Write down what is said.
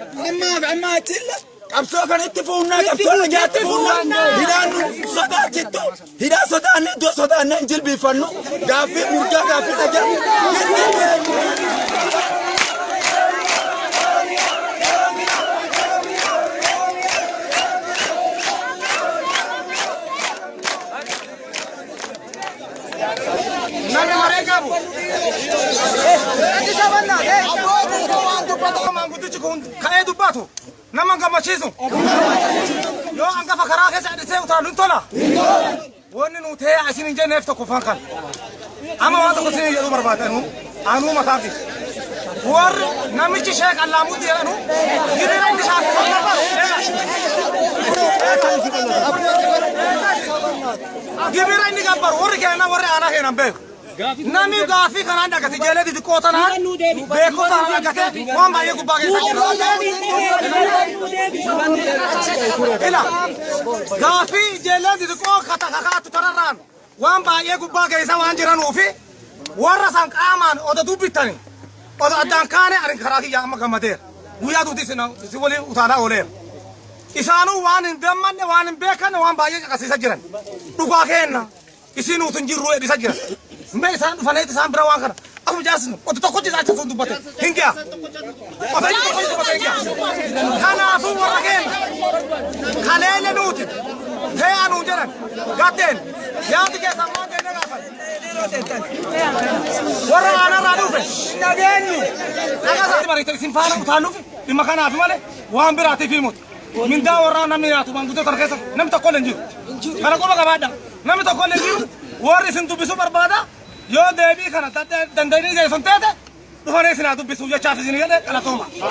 Ammaaf amma achilla qabsoo kan itti fuunnaa, qabsoo nagaatti fuunnaa. Hidhaan nu sodaachittu, hidhaa sodaanne, iddoo sodaanne hin jilbiiffannu. Gaaffii mirgaa, gaaffii nagaa itti deemu. Namni maree qabu. Maanguddichi kun ka'ee dubbatu nama gammachiisu. Yoo hangafa karaa keessa dhisee utaalu hin tola. Wanni nu ta'ee isin hin jenneef tokkoffaan kan. Amma waan tokko isin jedhuu barbaadanu anuu mataati. Warri namichi Sheek Allaamuutti jedhanu gibira inni shaakkisu gibira inni gabbaru warri keenya, warri aanaa keenan beeku. Namni gaaffii kanaan dhagate, ijoollee xixiqqoo tanaan beekumsa kanaan dhagate, waan baay'ee gubbaa keessa jira. Ila gaaffii ijoolleen xixiqqoo kakaatu tanarraan waan baay'ee gubbaa keessa waan jiranuufi warra san qaamaan odo dubbittani odo addaan kaane, ani karaa kiyya amma gammadeera. Guyyaa tuuti isin waliin utaalaa ooleera. Isaanuu waan hin gammanne, waan hin beekanne, waan baay'ee caqasiisa jiran. Dhugaa keenna isin utuu hin jirru edhisa jiran. Mee isaan dhufanii isaan bira waan kana asuma jaarsinu otu tokkochi isaa achi dubbate hin ga'a. Otu tokkochi dubbate hin ga'a. Kanaafuu warra keenya kaleelle nuuti ta'ee nuun jedhan gatteen yaadi keessan maan jennee gaafan. Warra aanarraa dhufe dhageenyu. Dhagasaatti bariite isin faana utaaluuf dhimma kanaaf malee waan biraatiif himuti. Mindaa warraa namni nyaatu maanguddoo tana keessa namni tokko illee hin jiru. Kana qofa qabaadha. Namni tokko illee hin jiru. Warri isin dubbisuu barbaada. Yoo deebii kana danda'anii geessan teete, dhufanii isin haa dubbisu jechaaf isin jedhe. Galatooma.